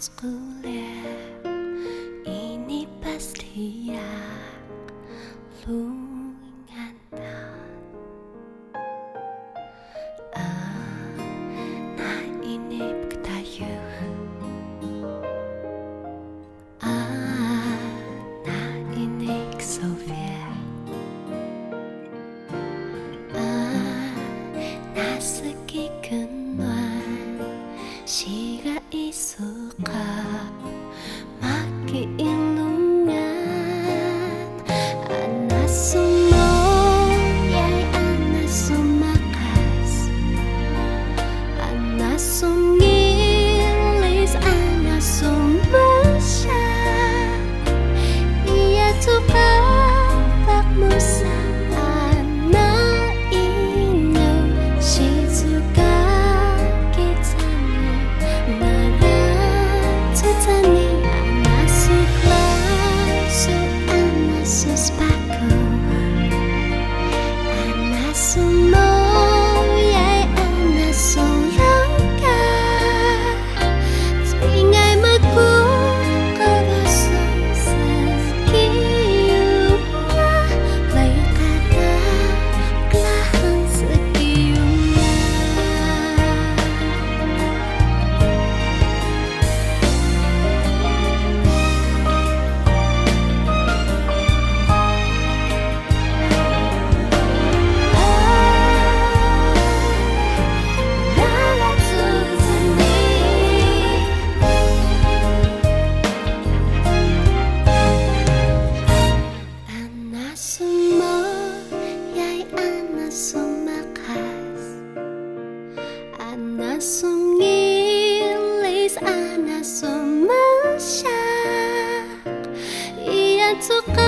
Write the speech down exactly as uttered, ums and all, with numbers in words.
Cquliq ini pastiyak lungan na. Ana ini pktayux. Ana ini ksofiq. Ana ski knwan siga isu qa maki ilungan. Ana su moyay, ana su maqas, ana su ngilis, ana su msya. Iya cuka bak musa ana inu, sicuka kicani, mara cutani. Ana su klasu, ana su spaku, ana su moyay, ana su yoka. Cingay mkuk qbsu ski yuma, play qata klahang ski yuma. Ana su moyay, ana su maqas, ana su ngilis, ana su msya. Iya cuka